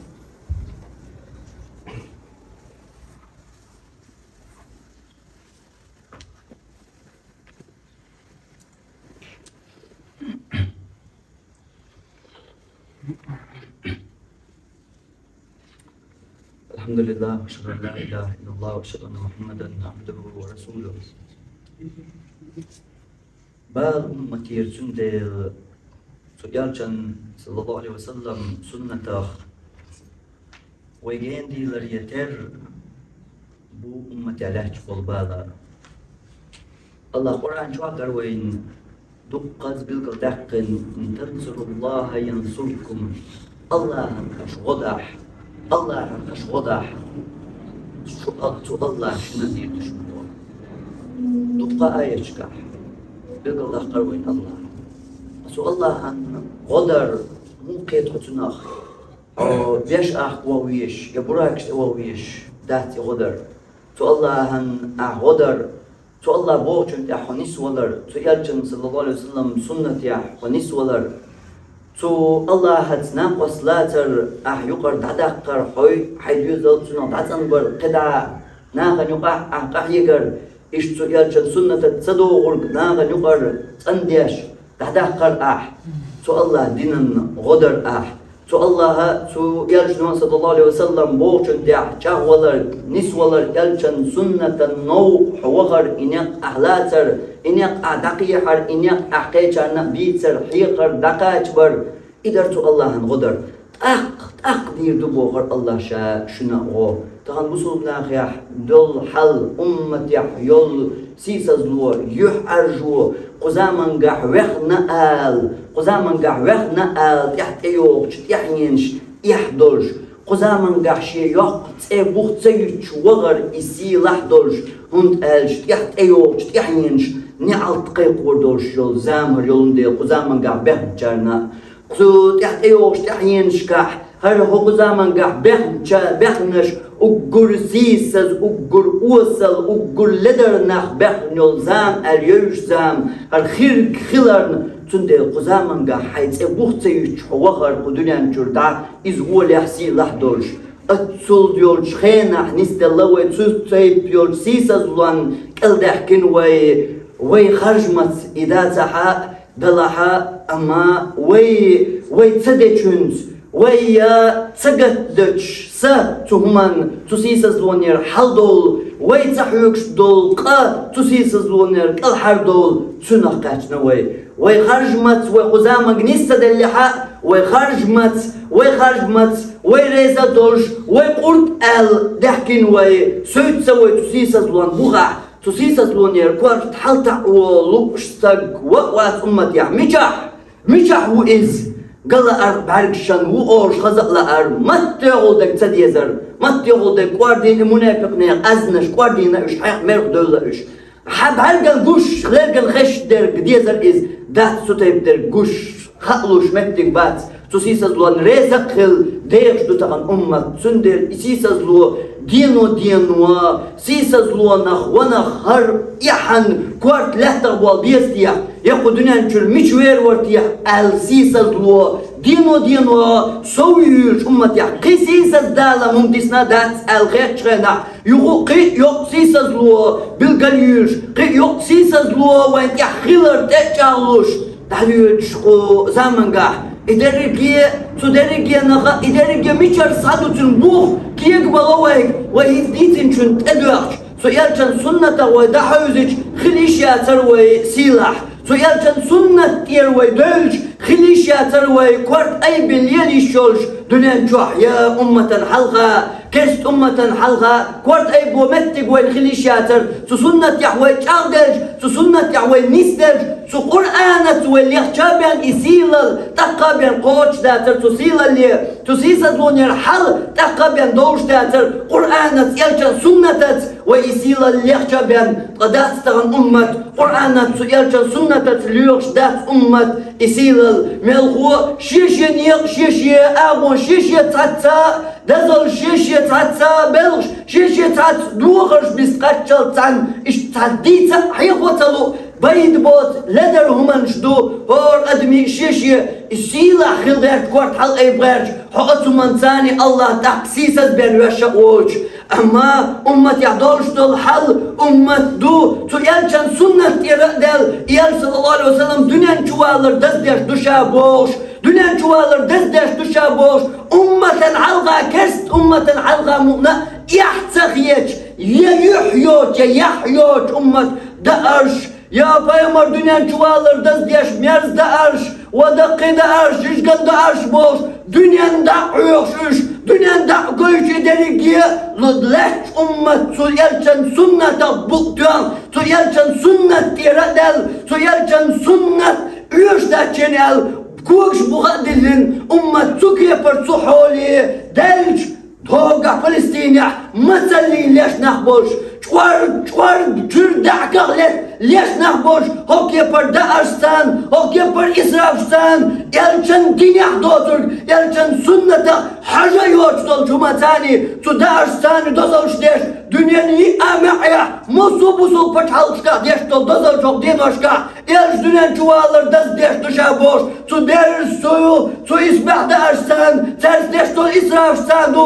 الحمد لله، وأشهد أن لا إله إلا الله، وأشهد أن محمدا عبده ورسوله. Бала умматера, цундела цу Элчан, саллаллаху Ӏалайхи ва саллам, суннатах вай гендийлар я терра бу умматехь лаьтташ болу бала. АллахӀа Къуръан чохь дара вайна дуккхаза билгалдаьккхина: «إن تنصروا الله ينصركم». АллахӀан аша гӀо дахь, АллахӀан аша гӀо дахь, шу, цу АллахӀа шуна дийр ду шуна. Дуккха аяташкахь билгалдаккхара вайна АллахӀа. Цу АллахӀан гӀо дар муха кхета хьо цунах? Хьо веш ахка ван везаш, я буракаш тӀе ван везаш дац и гӀо дар. Цу АллахӀан ахь гӀо дар, цу АллахӀа бохучун тӀехь хьо нисвалар, цу Элчан, саллаллаху Ӏалайхи ва саллам, суннатехь хьо нисвалар, Цу Аллахьаца накъост лацар, ахь юкъара дӀадаккхар, хьой хьай доьзал цунах дӀацӀанбар, кхидӀа нахана юкъахь ахь къахьегар, иштта цу элчан суннатаца ца догӀург нахана юкъара цӀандеш дӀадаккхар ахь, цу Аллахьа динан гӀо дар ахь. Цу Аллахьа, цу элчано, саллаллаху Ӏалайхи ва саллам, бохучун тӀехь чӀагӀвалар, нисвалар, элчан суннатан новкъа хьо вахар, и некъ ахь лацар, и некъ ахь дӀакхехьар, и некъ ахь кхечарна а бийцар, хьехар, дӀакхачабар, и дар цу Аллахьан гӀо дар. ТӀаккха, тӀаккха дийр ду бохар Аллахьа ша шуна гӀо. Тахан бусулба нахехь долу хьал, умматехь йолу сийсазло, юьхьӀаьржо, кху замангахь вехна ала, кху замангахь вехна ала тӀехь тӀейогӀучу тӀаьхьенаш эхь долуш, кху замангахь шен йоккха цӀе бух ца юьтуш вахар и сийлахь долуш, хӀунда аьлча тӀехь тӀейогӀучу тӀаьхьенаш неӀалт кхайкхор долуш йолу зама хӀара йолун дела, кху замангахь бехначарна а, цу тӀехь тӀейогӀучу тӀаьхьенашкахь, хӀара хӀокху замангахь бехнача-, бехнаш уггар сийсаз, уггар осал, уггар ледар нах бехна йолу зама аьлла йовзуш зама, хӀара хирг хиларна, цундела кху замангахь хьайн цӀе бух ца юьтуш хьо вахар кху дуьнен чуьра дӀа, иза волехь сийлахь долуш. Оццул йолчу хенахь нисделла вай, цу тайпа йолчу сийсазлонна кӀелдаьхкина вай, вай харжамаца и дацахь а, далахь а, амма вай, вай ца дечуьнца, вай я ца гатдечу са цу хӀуманна, цу сийсазлонера хьалдовла, вай ца хьоьгуш долу къа цу сийсазлонера кӀелхьардовла, цунах кхаьчна вай. Вай харжамаца, вай кху заманга нис ца деллехь а, вай харжамаца, вай харжамаца, вай реза а долуш, вай къурд аьлла даьхкина вай, соьца вай цу сийсазлонна бухахь, цу сийсазлонера корта хьалатаӀо лууш стаг ва а вац умматехь. Мичахь? Мичахь ву иза? Ган лаарх бӀаьргашна ву олуш хаза а лаар, маттехула дерг ца дезар, маттехула дерг кӀордийна и мунепикъ нехан аьзнаш, кӀордийна уьш, хьех мерх девлла уьш. Хьан бӀаьргана гуш, лергана хезаш дерг дезар иза, дац цу тайпа дерг гуш, хаалуш меттиг бац. Цу сийсазлонна реза а хила дехаш ду тахана уммат. Цундела и сийсазло дено-дено, сийсазлонах ванах хӀара эхьан корта лаьттах болу беза техьа, я кху дуьнен чуьра мича вер вара техьа аьлла сийсазло дено-дено сов юьйлуш умматехь кхин сийсаз далам хӀума дисна дац аьлла хетачу хенахь, юха кхин а йоккха сийсазло билгалйуьйлуш, кхин а йоккха сийсазло вайн тӀехь хилар тӀе а чӀагӀлуш, дӀалоьцуш кху замангахь. И дерриге, цу дерригенах а, и дерриге мичара схьа ду цуьнан бух, кега бало вайга, вай хӀинца дийцинчунна тӀедоьгӀча, цу элчан суннатах вай дӀахьевзича, хила йиш яцара вай сийлахь. Цу элчан суннат тӀера вай девлча, хила йиш яцара вай корта айбина лела йиш йолуш дуьнен чохь я умматан хьалха, керста умматан хьалха, корта айбо меттиг вайна хила йиш яцара, цу суннатехь вай чӀагӀделча, цу суннатехь вай нисделча, цу Къуръанаца вай легӀча бен и сийлалла тӀаккха бен кхочуш дацара цу сийлалле, цу сийсазлонера хьал тӀаккха бен довш дацара Къуръанаца, элчан суннатаца вай и сийлалла легӀча бен, ткъа дац тахана уммат, Къуръанаца, цу элчан суннатаца лоьхуш дац уммат и сийлалла. Мелхо шен-шен некъа, шен-шен агӀон, шен-шен цхьацца дозалла, шен-шен цхьацца белхаш, шен-шен цхьацца дохарш биста кхаччалц цхьаьна, иштта цхьацца дийца а хьехо ца лу, байда боцу ледар хӀуманаш ду, хӀора адамийн шен-шен и сийлахь хила гӀерта корта хьалаайба гӀерташ, хьо оцу хӀуманца цхьаьна Аллахь тӀаккха сийсаз бен веш а воцуш. Амма умматехь долуш долу хьал, уммат ду, цу элчан суннат тӀера а даьлла, и элча, саллаллаху Ӏалайхи ва саллам, дуьнен чу валар даздеш ду ша бохуш, дуьнен чу валар даздеш ду ша бохуш, умматан хьалха, керст умматан хьалха мукъна а эхь ца хеташ, я юьхь йоцу, я яхь йоцу уммат даарш, я пайхамар дуьнен чу валар даздеш мерза даарш, ва даккхий даарш, жижиган даарш бохуш, дуьнен дӀа а Ӏоьхуш уьш, дуьнен дӀа а гойтуш и дерриге а лу-, лаьтташ уммат цу элчан суннатах букъ тоьхна, цу элчан суннат тӀера а даьлла, цу элчан суннат оьшуш дац шена аьлла, когаш буха а диллина, уммат цу кепара, цу хьоле даьлча, тхогахь Палестинехь мацаллин леш нах болуш, ЧӀор-чӀор, чуьра даьӀахках ле-, леш нах болуш, хӀокху кепара даӀаршцарна, хӀокху кепара исрафшцарна, элчан динехь доцург, элчан суннатах хьажа йоцуш долчу хӀуманца, цу даӀаршцарна дозаллаш деш, дуьненан йиъ а маьӀӀехь, массо а бусул пачхьалкхашкахь деш долу дозаллаш хӀокху деношкахь, элча дуьнен чу валар даздеш ду ша бохуш, цу бераш цу ю, цу исбаьхьа даӀаршцарна, цаьрца деш долу исрафшцарна ду,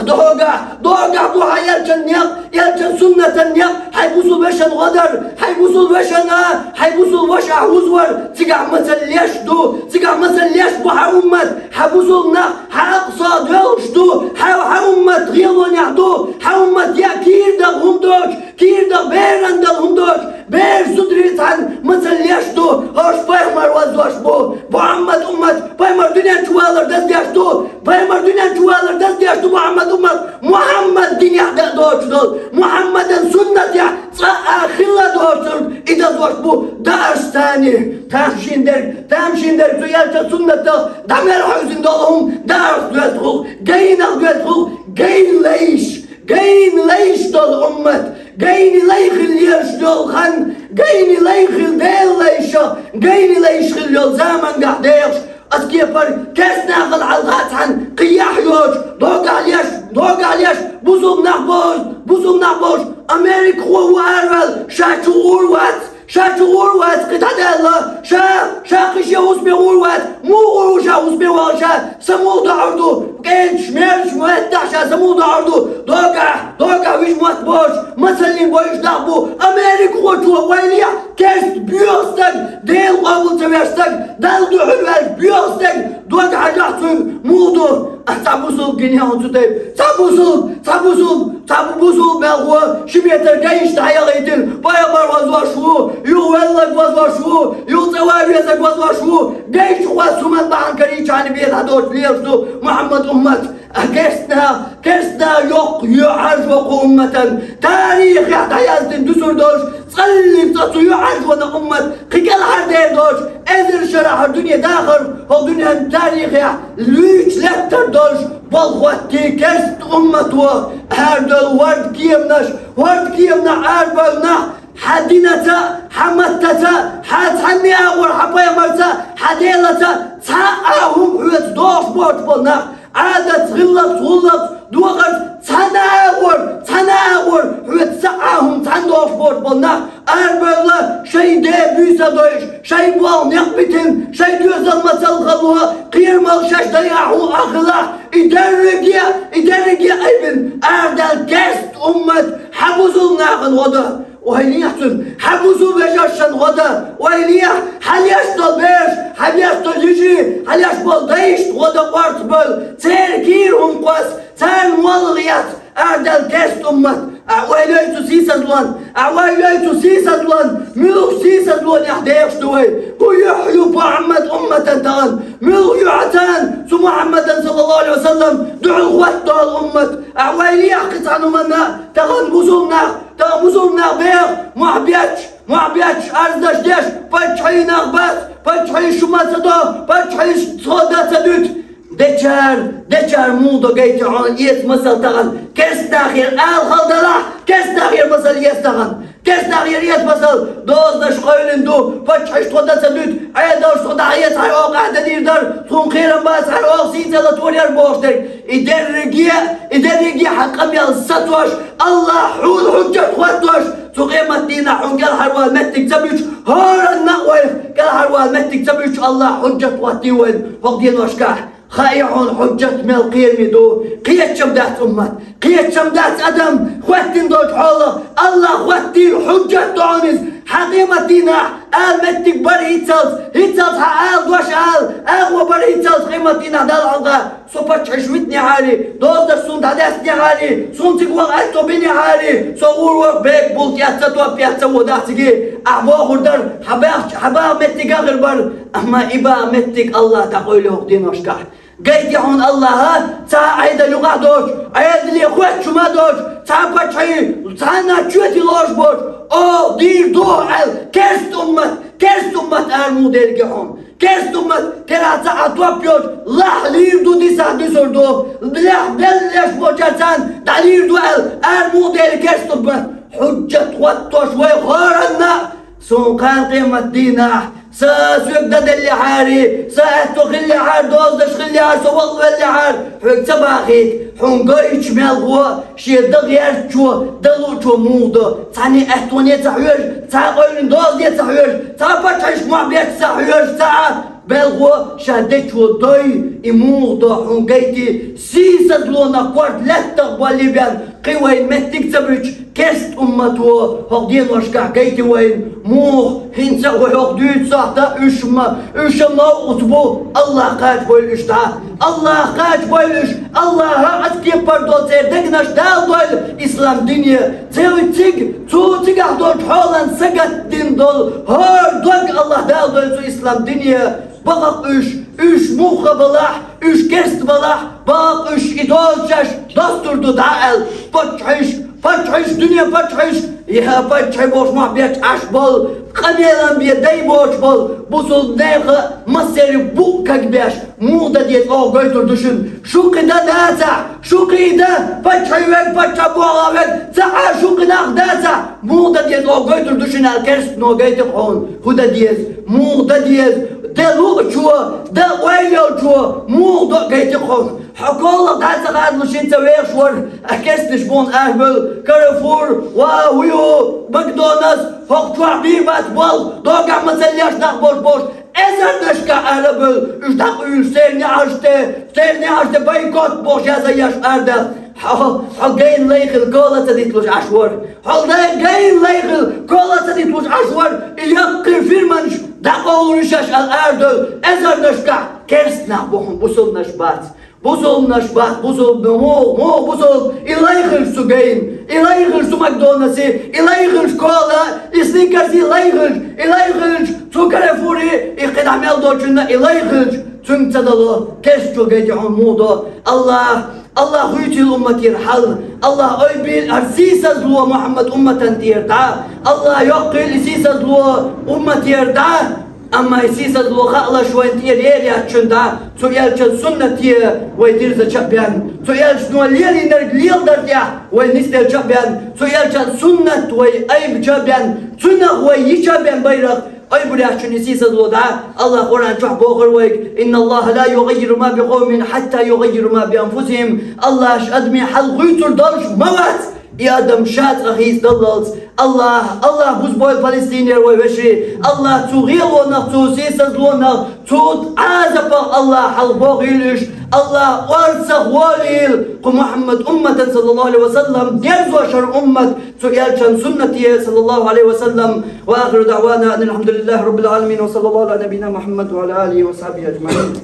догахь, догахь бу хьан элчан некъ, элчан суннатан некъ, хьайн бусул вешан гӀо дар, хьайн бусул вешан а, хьайн бусул ваша ахь вузвар, цигахь мацалла леш ду, цигахь мацалла леш бу хьан уммат, хьан бусул нах, хьан акъса доьлхуш ду, хьан, хьан уммат гӀелонехь ду, хьан уммат я кийра дагӀа хӀума доцуш, кийра дагӀа беран дала хӀума доцуш, бер зударий цхьаьна мацалла леш ду, хӀорш пайхамар вазвеш бу, Мухьаммад уммат, пайхамар дуьнен чу валар даздеш ду, пайхамар дуьнен чу валар даздеш ду Мухьаммад уммат, Мухьаммад динехь дан доцуш долу, Мухьаммадан суннатехь цкъа а хилла доцург, и дазвеш бу даӀаршцарна. Тамашийна дерг, тамашийна дерг цу элчан суннатах дӀа мел хьаьвзина долу хӀума даӀарш доьзна хуьлу, гайнах доьзна хуьлу, гайн лайш. Гайна лайш долу уммат, гайна лай хила лелаш долу хан, гайна лай хила Делан лайша, гайна лайш хила йолу замангахь дехаш, ас кепара керста нахала хьалха цхьаьна кхин яхь йоцуш, догахь леш, догахь леш, бусул нах бохуш, бусул нах бохуш, Америкахо ву араваьлла, ша чу гӀур вац, ша чу гӀур вац, кхин дӀадаьлла, ша, ша кхин шен хӀусаме гӀур вац, муха гӀур ву ша хӀусаме ваха ша, са муха дохьур ду, кӀенташ, мерзаш меттахь ша са муха дохьур ду, догахь, догахь вижа мотт бохуш, мацаллин бойуш нах бу, Америкахочо вайлехь, керста боьха стаг, Дела къобал ца веш стаг, Далла дуьхьал ваьллаш боьха стаг, дог хьажахь цуьнга муха ду, а цхьа бусул гина хьуна цу тайпа, цхьа бусул, цхьа бусул, Цхьа бусул мелхо ши метр гайш дӀаяхийтина, пайхамар вазвеш ву, юха веллаг вазвеш ву, юха цӀа ван везаг вазвеш ву, гайш хӀусаман бахьана карийчхьана бен дӀадоцуш лелаш ду Мухьаммад уммат. А керста нах, керста нах йоккха юьхьӀаьржо кху умматан тарихехь дӀаяздина дуьсур долуш, цкъа а цо цу юьхьӀаьржонан уммат кхин кӀелхьара дер доцуш, эзар шарахь дуьне дахар, хӀокху дуьненан тарихехь луьйчу лаьттара долуш, болу хӀоттий керста уммато арадевлла хӀорда кеманаш, хӀорда кеманах арабевлла нах, хьан динаца, хьан маттаца, хьан цхьанне а агӀор, хьан пайхамарца, хьан Делаца цхьа а хӀума хьоьца догӀуш боцуш болу нах, Ӏадатца, гӀиллакхца, гӀуллакхца, докъазца цхьана а агӀор, цхьана а агӀор хьоьца цхьа а хӀума цхьаьна догӀуш боцуш болу нах, арабевлла, шайн ден буьйса дойуш, шайн болх некъ битина, шайн доьзал мацалла хало, кхерамал шаьш дайахь хӀун а хилахь, и дерриге, и дерриге айбина арадаьлла керста уммат, хьан бусул нахана гӀо дан, ойла ехьа цуьнан, хьан бусул вежаршна гӀо дан, ойла ехьа, хьан леш долу бераш, хьан леш долу йижарий, хьан леш болу дайшна гӀо дан, орцахбевлла, церан кийра хӀума кхосса, царна молла гӀо эцна, арадаьлла керста уммат, ахь ойла йой цу сийсазлонна, ахь ойла йой цу сийсазлонна, муьлхачу сийсазлонехь дехаш ду вай. ХӀун юьхь ю Мухьаммад умматан тахана? Муьлха юьхь царна цу Мухьаммадан, саллаллаху алейхи ва саллам, дуьхьал хӀоттадолу уммат? Ахь ойла ехьа кхин цхьана хӀуманна, тахана бусул нах, тахана бусул нах беха, мохь бетташ, мохь бетташ, арздаш деш, паччахьийн нах бац, паччахьийн шу ма ца до, паччахьийн цхьа дан ца дуьту. Дечара, дечара муха до гайти хьуна эца масал тахана? Керста нахера ала хала далахь, керста нахера масал эца тахана. Керста нахера эца масал, дозанаш къевлина ду, паччахьаш тхо дан ца дуьту, Ӏедалш тхо дӀахьеца хьайн оха къахьдадийр дара, тхуна кхерам бац хьайн оха сийцалла тхо яр бохуш дерг. И дерриге, и дерриге хьан къамел сацош, Аллах хьуна хьуджат хӀоттош, цу къематдийнахь хьуна кӀелхьарвала меттиг ца буьтуш, хӀоранна а вайх кӀелхьарвала меттиг ца буьтуш, Аллах хьуджат хӀоттий вайна хӀокху деношкахь. Хаий хьуна хьуджат мел кхераме ду? Кхечам дац уммат, кхечам дац адам, хӀоьттина долчу хьолах, Аллах хӀоттийна хьуджат ду хьуна иза. Хьан къематдийнахь ала меттиг бара хӀинццалц, хӀинццалц хьан ала дош ала, агӀо бара хӀинццалц къематдийнахь Далла хьалха, со паччахьаш витинехьарий, дозанаш суна дӀадаьстинехьарий, суна цига ваха аьтто бинехьарий, со гӀур вара бега булт эцна, топ эцна вон дахь цига, ахь бохур дара, хьан баьхча, хьан баха меттиг а хир бара, амма и баха меттиг Аллах дӀакъевли хӀокху деношкахь. Гайти хьуна Аллаха, цхьа Ӏедал юкъахь доцуш, Ӏедале хоьттуш хӀума доцуш, цхьа паччахьий, цхьанна чоьте лоруш боцуш, оха дийр ду аьлла, керста уммат, керста уммат ара муха дерриге хьуна. Керста уммат, кхерахь цхьа а топ йоцуш, лахь лийр ду, дисахь дуьсур ду, лехь белла леш болчара царна дӀалийр ду аьлла, ара муха дерриге керста уммат. хьуджат хӀоттош вай хоранна, суна кхана къематдийнахь, са соьга дан деллехьара, са аьтту хиллехьара, дозадаш хиллехьара, со вакъвеллехьара, хьоьга ца бахийта, хьуна гойту мелхо, шен дан гӀертачо, дан луучо муха до, цхьанне аьттоне ца хьоьжу, цхьа къевлина дозане ца хьоьжу, цхьа паччахьашка мохь беш ца хьоьжу, цхьа а мелхо ша дечо дой, и муха до хьуна гайти, сийсазлонах корта лаьттах боллий бен, кхин вайна меттиг ца буьтуш, керста уммато хӀокху деношкахь гайти вайна, муха, хӀинца а вай хӀокху дуьйцу сохьта уьш ма, уьш а новкъаца бу, Аллах кхача бойла уьш дӀа, Аллах кхача бойла уьш, Аллаха ас кепара долу церан дегнаш Дала дойла ислам дине, церан цига, цу цигахь долчу хьолан сагатдина долу хӀора дог Аллах Дала дойла цу ислам дине, бакъакъ уьш, уьш муха балахь, уьш керста балахь, бакъакъ уьш и дозачаш достур ду дӀа аьлла, паччахьашка, паччахьашка, дуьне паччахьашка, я паччахье бохуш мохь бетташ Ӏаш болу, къамелан бен дай боцуш болу, бусулба нехан массеран букъ кагбеш, муха дан деза оха гойтур ду шуна. Шу кхин дан дацахь, шу кхин дан, паччахье вега, паччахь боху вега, ца Ӏа шу кхин нах дацахь, муха дан деза оха гойтур ду шуна аьлла, керстано гайти хьуна, хӀун дан деза, муха дан деза, де луучо, де ойла йолчо, муха до гайти хьуна. Хьо колах дӀа ца хадалуш хӀинца вехаш вара, а керстанаш боху аьрбевлла, Карфур, ва, вуьйу, Макдоналдс, хӀокху чохь бийр бац болу, догахь ма ца леш нах болуш болуш, эзарнашкахь ара а бевлла, уьш дӀакъуьйлуш, церан неӀарш тӀе, церан неӀарш тӀе бойкот бохуш язъеш арадаьлла. Хьо, хьо гайна лай хила кола ца диталуш Ӏаш вара. Хьо лай, гайна лай хила кола ца диталуш Ӏаш вара. И яккхий фирманаш дӀакъовлуш ю шаьш аьлла арадевлла, эзарнашкахь керста нах бу хьуна, бусулбанаш бац. Бусулбанаш бац, бусулба, муха, муха бусулба, и лай хилча цу гайна, и лай хилча цу Макдоналдсе, и лай хилча кола, и сникерсе лай хилча, и лай хилча цу Карфуре, и кхидӀа мел долчунна и лай хилча, цуьнга ца дало, керстачо гайти хьуна муха до. Аллах, Аллах хуьйцийла умматера хьал, Аллах ойбийла хӀара сийсазло Мухьаммад умматан тӀера дӀа, Аллах йоккхийла и сийсазло умматера дӀа. Амма и сийсазло хаалаш вайна тӀера ер яц шуна дӀа, цу элчан суннате вай дирзича а бен, цу элчано лелийнарг леладар тӀехь вай нисделча а бен, цу элчан суннат вай айбича а бен, цунах вай йича а бен байракх, айбур яц шуна и сийсазло дӀа. Аллах Къуръан чохь бохура вайга: «Инна Аллаха ла югаййиру ма би къовмин хьатта югаййиру ма би анфусихим». Аллах адамийн хьал хуьйцур долуш ма вац, и адам ша цкъа хийцадаллалц. Аллах, Аллах бузбойла Палестинера вай вешин. Аллах цу гӀелонах, цу сийсазлонах, цу Ӏазапах Аллах хьалхабохийла уьш. Аллах орцах волийла кху Мухьаммад умматан, саллаллаху Ӏалайхи ва саллам, дерзош хӀара уммат, цу элчан суннате, саллаллаху Ӏалайхи ва саллам. Ва ахиру даъвана анил хьамдулиллахи раббил Ӏаламин. Ва саллаллаху Ӏала набийина Мухьаммад ва Ӏала алихи ва сахьбихи аджмаӀин.